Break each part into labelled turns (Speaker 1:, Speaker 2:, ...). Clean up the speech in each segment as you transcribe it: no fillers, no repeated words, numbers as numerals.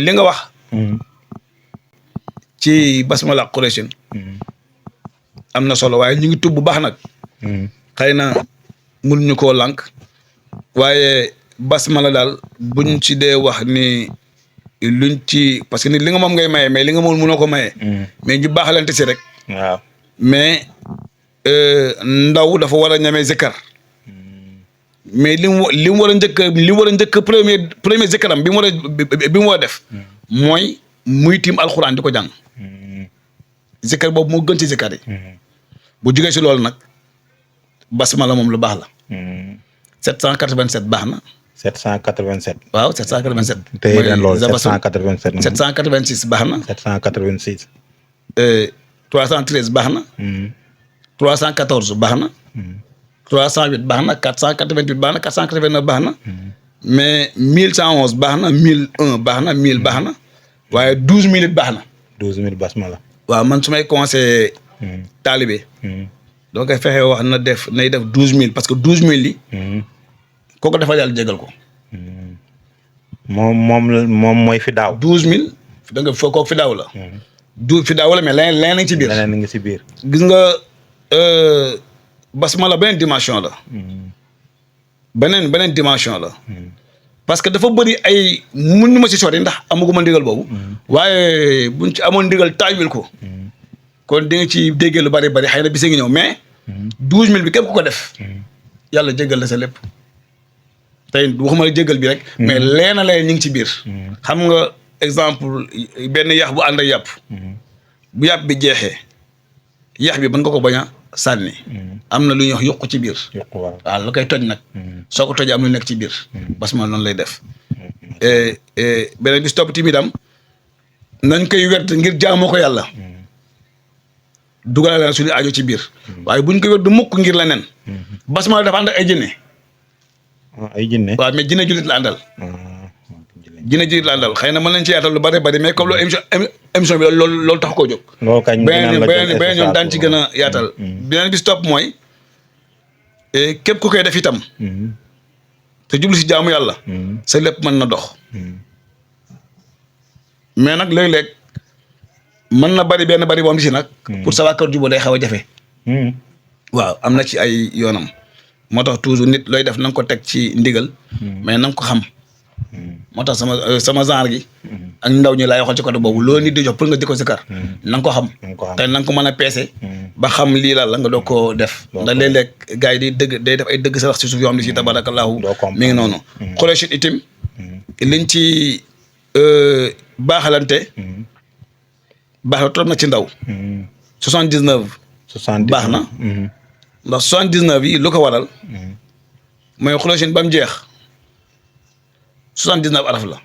Speaker 1: li nga wax. ci basmala Qurayshin am na solo waaye ñu ngi tub bu baax nag. xëy na mënuñu koo lànk waaye basmala daal buñ ci dee wax ni luñ ci parce que nit li nga moom ngay maye mais li nga moom mënoo ko maye. mais ñu baaxalante si rek.
Speaker 2: waaw
Speaker 1: mais ndaw dafa war a ñamee zikkar mais li mu war a njëkk premier zikkaram bi mu war a def. mooy muy tiim alxuraan di ko jàng. zikkar boobu moo gën ci zikkar yi. bu jugee si loolu nag basmala moom lu baax la. 787 baax na.
Speaker 2: 787.
Speaker 1: waaw 787.
Speaker 2: tey ren loolu 787.
Speaker 1: 786 baax na.
Speaker 2: 786.
Speaker 1: 313 baax na. 314 baax na. 308 baax na 488 baax na 489 baax na. mais 1111 baax na 1001 baax na 1000 baax na. waaye 12000 it baax na.
Speaker 2: 12000 basmala.
Speaker 1: waaw man su may conseillé. taalibe. doo koy fexe wax nay def 12000 parce que 12000 yi. kooku dafa yàlla jégal ko.
Speaker 2: moom mooy fi daaw.
Speaker 1: 12000 da nga foog kooku fi daaw la. fi daaw la mais leneen ngi ci biir.
Speaker 2: leneen ngi ci biir.
Speaker 1: gis nga basmala beneen dimension la. beneen dimension la. parce que dafa bëri ay mun ñu ma si sori ndax amaguma ndigal boobu. waaye buñ ci amoon ndigal taawil ko. kon di nga ci déggee lu bari xëy na bisa ngi ñëw mais. 12000 bi képp ku ko def. yàlla jéggal la sa lépp. tey waxuma la jéggal bi rek. mais leena lay ñu ngi ci biir. xam nga exemple benn yax bu ànd ak yàpp. bu yàpp bi jeexee yax bi mën nga ko bañ a sànni. am na lu ñuy wax yokku ci biir. waaw lu koy toj nag. soo ko tojee am lu nekk ci biir. basmala noonu lay def. beneen bis topp tamit am nañ koy wert ngir jaamoo ko yàlla. dugalal la suñu aajo ci biir. waaye buñ koy wert du mukk ngir leneen. basmala dafa ànd ak ay jinne.
Speaker 2: ay jinne.
Speaker 1: waaw mais jinne jullit la àndal. jinne jullit la àndal xëy na mën nañ ci yaatal lu bari mais comme loolu émission bi loolu tax koo jóg.
Speaker 2: loolu kañ
Speaker 1: beneen yoon daan ci gën a yaatal. beneen bis topp mooy képp ku koy def itam. te jublu si jaamu yàlla. sa lépp mën na dox. mais nag léeg-léeg mën na bari boo am si nag. pour sa waa kër jubóo day xaw a jafe. waaw am na ci ay yoonam. moo tax toujours nit looy def na nga ko teg ci ndigal. mais na nga ko xam. moo tax sama genre gi. ak ndaw ñi laay waxal ci côté boobu loolu nit di jox pour nga di ko sikar. na nga ko xam. te na nga ko mën a peese. ba xam lii la nga doog koo def. ndax léeg-léeg gars yi day def ay dëgg sa wax si suuf yoo xam ne si tabarakallahu mi ngi noonu. Quraysh itim liñ ci baaxalante. baax na trop na ci ndaw. 79. baax na. ndax 79 yi lu ko waral. mooy Quraysh ba mu jeex. 79 araf la.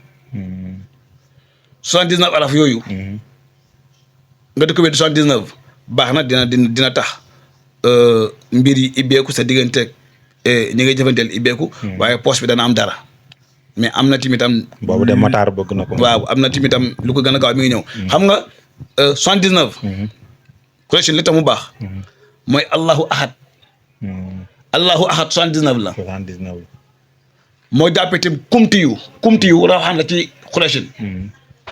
Speaker 1: 79 araf yooyu. nga di ko wéddi 79 baax na dina tax mbir yi ibbeeku sa digganteeg ñi ngay jëfanteel ibbeeku. waaye poche bi dana am dara. mais am na timitam.
Speaker 2: boobu de Matar bëgg na ko.
Speaker 1: waaw am na timitam lu ko gën a gaaw mi ngi ñëw. xam nga 79. Quraysh li tax mu baax. mooy Allahu ahad. Allahu ahad 79 la.
Speaker 2: 79 la.
Speaker 1: moo jàppee itam kumti yu rawaxaan la ci Quraysh.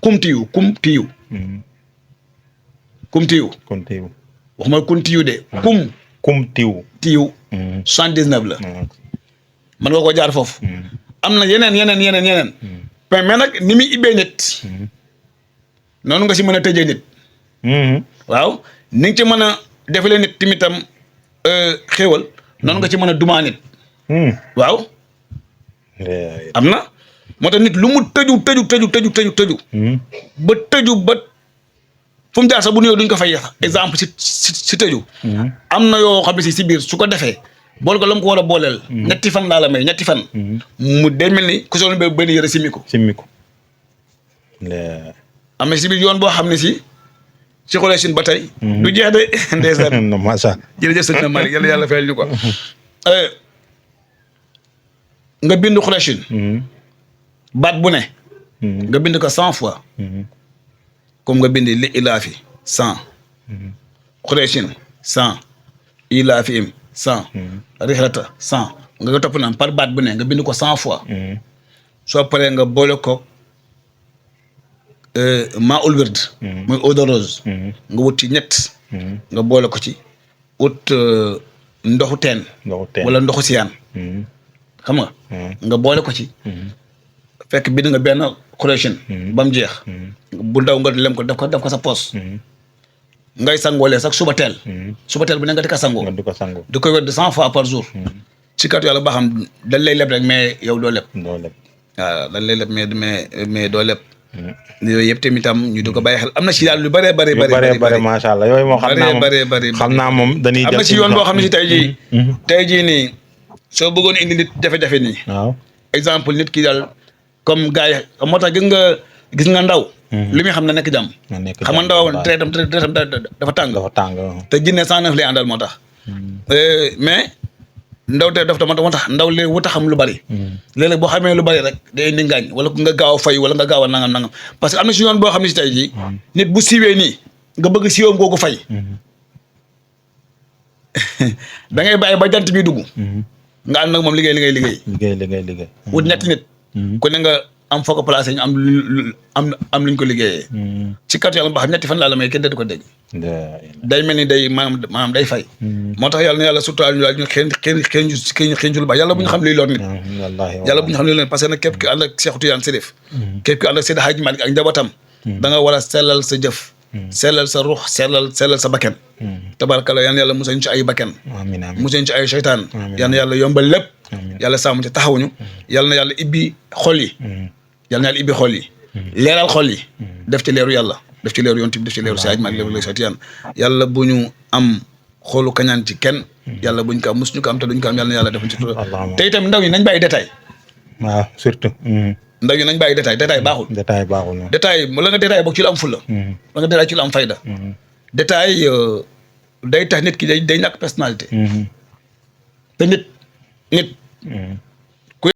Speaker 1: kumti yu. waxuma kumti yu de.
Speaker 2: kumtiyu.
Speaker 1: 79 la. mën nga ko jaar foofu. am na yeneen. mais nag ni muy ibbee nit. noonu nga si mën a tëjee nit. waaw ni nga ci mën a defalee nit timitam xéewal noonu nga ci mën a dumaa nit. waaw. am na moo tax nit lu mu tëju. ba tëju ba fu mu jaar sax bu nuyoo duñ ko fay exemple si tëju. am na yoo xam ne si biir su ko defee bool ko la mu ko war a booleel. ñetti fan laa la may ñetti fan. mu day mel ni ku soxla benn yëre simmi ko. am na si biir yoon boo xam ne si Quraysh ba tey. du jeex de ndeysaan.
Speaker 2: macha
Speaker 1: jërëjëf sëñ Malick yàlla fayal ñu ko. nga bind Quraysh. baat bu ne. nga bind ko 100 fois. comme nga bind li ilaafi 100. Quraysh 100. ilaafihim 100. rihlata 100. nga topp naan par baat bu ne nga bind ko 100 fois. soo paree nga boole ko maa ul wird muy eau de rose nga wut ci ñett nga boole ko ci ut ndoxu teen wala ndoxu siyaan xam nga nga boole ko ci fekk bind nga benn correction ba mu jeex bu ndaw nga lem ko def ko sa poos ngay sangoolee sax suba teel bu ne nga di ko sangoo di koy wedd 100 fois par jour ci kàttu yàlla ba xam dañ lay leb rek mais yow doo leb waaw dañ lay leb mais doo leb yooyu yëpp tamitam ñu di ko bàyyi xel am na ci daal lu bëree bëri
Speaker 2: macha allah yooyu moom xam naa moom dañuy
Speaker 1: am na ci yoon boo xam ne si tey jii nii soo bëggoon indi nit jafe-jafe nii
Speaker 2: waaw
Speaker 1: exemple nit ki daal comme gars yi moo tax gis nga ndaw li muy xam na nekk jàmm xam nga ndaw traitam dafa tàng te jinne 109 lay àndal moo tax mais ndaw te dafa moo tax ndaw léegi wuta xam lu bari léeg-léeg boo xamee lu bari rek day indi ngaañ wala nga gaaw a fay wala nga gaaw a nangam parce que am na si yoon boo xam ne si tey jii nit bu siiwee nii nga bëgg siiwam googu fay da ngay bàyyi ba jant bi dugg nga ànd nag moom liggéey wut ñetti nit ku ne nga am foo ko placé ñu am luñ ko liggéeyee ci kàttu yàlla ba xam ñetti fan laa la may kenn du ko dégg day mel ni day maanaam day fay moo tax yàlla na yàlla surtout ñu daal ñu xëy lu baax yàlla bu ñu xam liy lor nit yàlla bu ñu xam liy lor nit parce que nag képp ki ànd ak Cheikh Tidiane Chérif képp ki ànd ak Seydi Hadji Malick ak njabootam da nga war a sellal sa jëf sellal sa ruux sellal sa bakken tabarakalla yal na yàlla musal ñu ci ay bakken musal ñu ci ay seytaan yal na yàlla yombal lépp yàlla sàmm ci taxawuñu yal na yàlla ibbi xol yi leeral xol yi def ci leeru yàlla def ci leeru yonent bi def ci leeru Seydi Hadji Malick leeru Seydi Tidiane yàlla bu ñu am xoolu kañaan ci kenn yàlla buñ ko am mus ñu ko am te duñ ko am yàlla na yàlla def ci tur te itam ndaw ñi nañ bàyyi détail
Speaker 2: waaw surtout
Speaker 1: ndaw ñi nañ bàyyi détail baaxul détail la nga détail boog ci lu am fulla la nga détail ci lu am fayda détail day tax nit ki day ñàkk personnalité te nit